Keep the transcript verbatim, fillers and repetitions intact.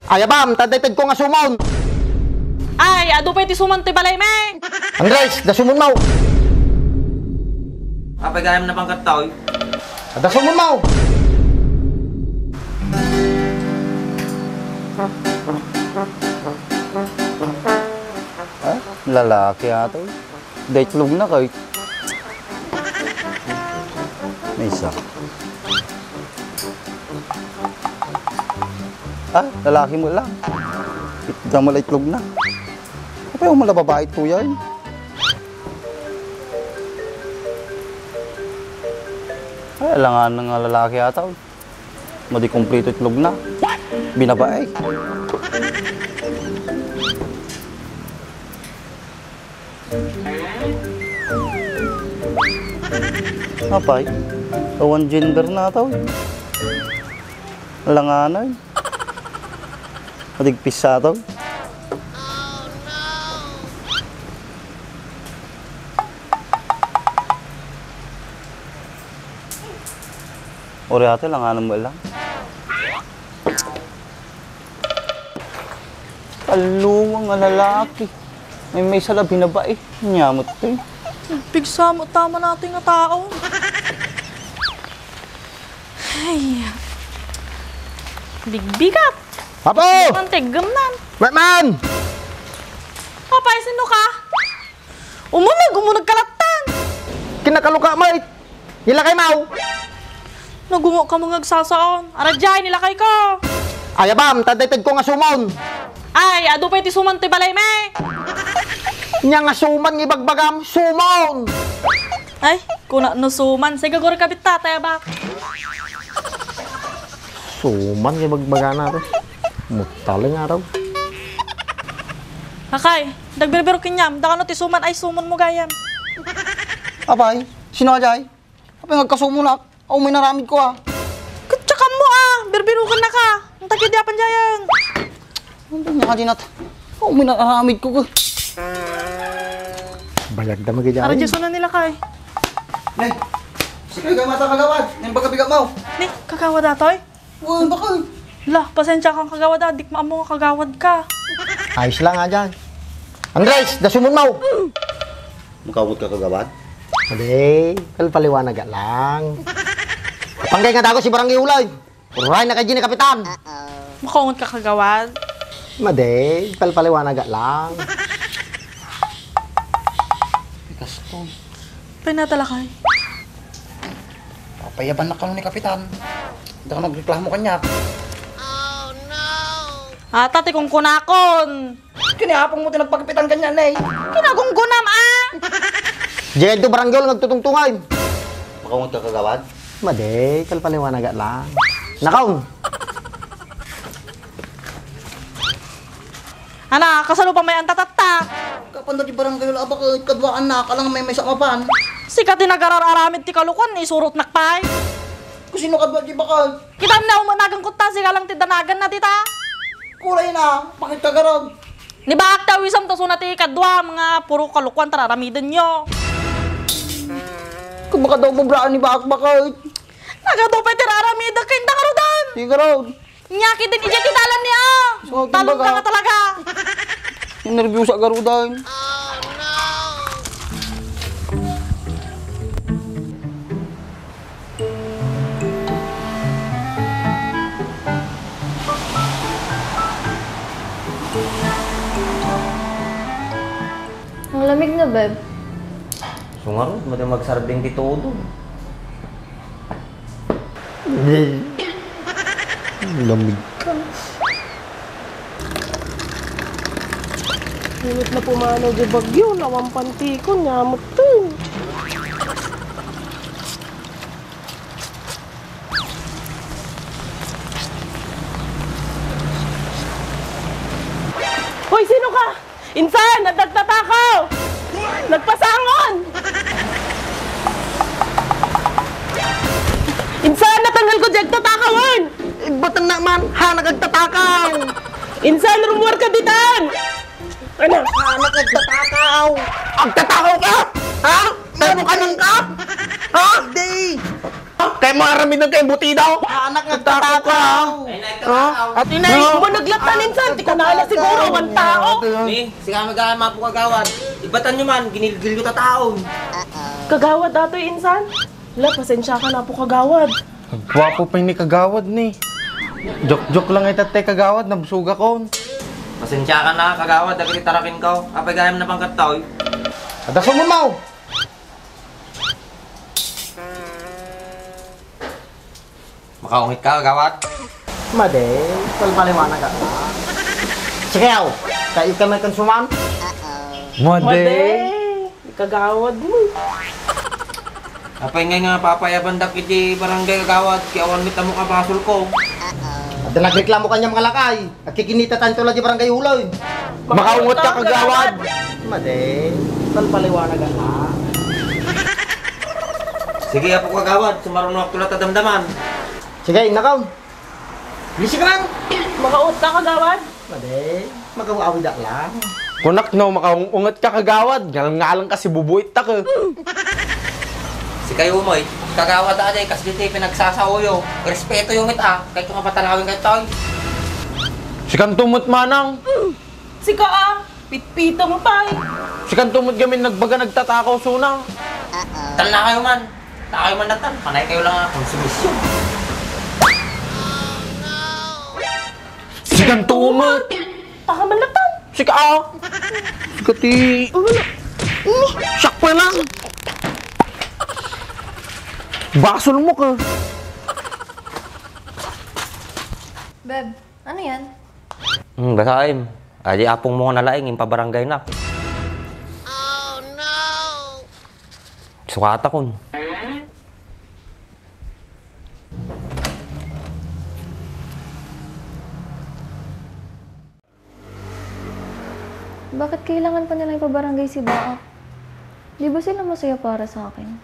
Ay, abam, ta daytay ko nga sumon. Ay, adu pay ti sumon ti balaymi. Andres, da sumonmo. Apay gayam na pangkat taoy? Da sumonmo. Ah, lalaki ato. Daytay itlog na kay. May isa. Ah, lalaki mo lang. It-, damo la itlog na. Apay mo la babae to yan? Ay, alangan nga lalaki ata, oy. Madi kompleto itlog na. Binabae. Apay, awan gender na ata, oy. Alanganan. Madigpis sa ato. Uri ate, langanan mo lang. Kalluwang nga lalaki. Ay, may salab, hinabae. Nyamot to, eh. Pigsa mo, tama natin nga tao. Ay. Bigbigat. Apo! Ang tiggam nan. Batman! Apay, sino ka? Umuneg, umuneg ka lattan. Kinakaluka mo, eh. Nilakay mo. Nagungo ka mo nga agsasaon. Ara jay, nilakay ko. Ay, abam, ta daytay ko nga sumon. Ay, adu pay ti sumon ti balaymi. Nya nga sumon nga ibagbagam, sumon. Ay, kuna no sumon. Sige, guri ka bitta, tayabak. Sumon nga ibagbagana to. Mutaling araw. Akay, dagbirbiro kenyam, dakano ti sumon ay sumon mo gayam. Apay, sino a jay? Apay nga agkasumonak? Aw, may naramid ko, ah. Katsakam mo, ah. Birbirukan na ka. Ang tagyo di apan jayan. Ano ba niya kadinat? Aw, may naramid ko, ah. Bayag da magijay. Ara, Jason na nila kay. Nay, sige, gamata kagawad. Nang bagabiga mo. Ni, kagawad atoy? Uy, bakit? La, pasensya kang kagawad, ah. Dik maamo nga kagawad ka. Ayos lang, ah, dyan. Andres, da sumonmo. Makaungot ka kagawad? Ade, palpaliwanaga lang. Panggay nga dago si Barangay Ulay. Uray na kay ni Kapitan. Makaungot ka kagawad? Made, palpaliwanaga lang. Kaston. Pay na talakay. Papayaban na kano ni Kapitan. Daka nagreklamo kanya. Ata ti kunkunakon. Kini apong mo ti nagpakapitan kanya, Nay. Kinagunggunam, ah! Diay do barangay hall nga agtutungtungay. Makaungot ka kagawad? Madi, kalpaliwanaga lang. Nakaw! Ana, kasano pa may antatatta? Kapan da di barangay hall, abak, kaduaan na, kalang may may samapan. Sika ti nagarar-aramid ti kalukuan, isurot nakpay. Kusino kadua di bakal? Kitam na umanagan kutta, sika lang ti danagan na dita. Kulay na, bakit ka garag? Ni Baak ti awisam ta suna ti kadua, mga puro kalukuan tararamiden yo. Kung baka daw bubraan ni Baak, bakit? Nagadu pay ti raramidek, kinta karudan. Sige, garag. Nya, kitin, ija ti dalan ni, ah. So, talon ka kumbaga, nga talaga. Nervyosa, garudan. Ang lamig na, Beb. Sungarod, madi magsarding ti todo. Lamig ka. Init na pumanaw di bagyo, lawan pantikon, nyamot to. Hoy, sino ka? Insan, nagtatakaw! Nagpasangon! Insan, natanggal ko di agtatakawan! Igbatan na man, ha, nagagtatakaw! Insan, rumuar ka ditan! Ano? Ha, nagagtatakaw! Agtatakaw ka? Ha? Meron ka nang ka? Ha? Hindi! Kay mo aramidan kay butidaw. Anak, nagtatakaw. Ay, nagtatakaw. Ha? At inay. Ay, managlattanin san, ti kunana siguro, wan tao. Ni, sika magayam, Apo Kagawad. Ibatan nyo man, ginilgil nyo ta taon. Kagawad, atoy insan. La, pasensya ka na po, Kagawad. Guwapo pa ni Kagawad ni. Joke-joke lang ita, te, Kagawad, nabsugakon. Pasensya ka na, Kagawad, dagiti taraken ko. Apay gayam na pangkattaw. Adda sumamaw. Makaungit ka, Kagawad? Madi, palpaliwanag ka. Sige, aw. Kayo ka may konsuman? Madi. Madi. Kagawad mo. Apay ngay nga papayabandak iti barangay, Kagawad, kay awan met ammo kabasol ko. Adda nagreklamo kaniam nga lakay. Agkikinita tanto la di barangay uloy. Makaungot ka, Kagawad. Madi, palpaliwanagan na. Sige, Apo Kagawad, sumaruno ak tulat a damdaman. Sige, innakaw. Lisi ka man. Makaungot ka, Kagawad. Madi, makawawidak lang. Kunak no, makaungot ka, Kagawad. Ngalngalang ka si bubuit tak, eh. Sikayo, Moy, Kagawad, aday, kas diti pinagsasaoyo. Respeto yung it, ah. Kahit yung kapatalawan kayo, Toy. Sikanto met, Manang. Sika, ah, pitpitong pay. Sikanto met gamin nagbaga nagtatakaw suna. Tan na kayo man. Ta kayo man natan. Panay kayo lang, ah, konsumisyon. Sikanto met. Taka man natan. Sika, ah. Sika ti. Siak pa lang. Basol mo ka. Beb, ano yan? Hmm, basaem. Adi apong mo nga nalaing, impabarangay na. Sukatakon. Bakit kailangan pa nilang ipabarangay si Baak? Di ba sila masaya para sa akin?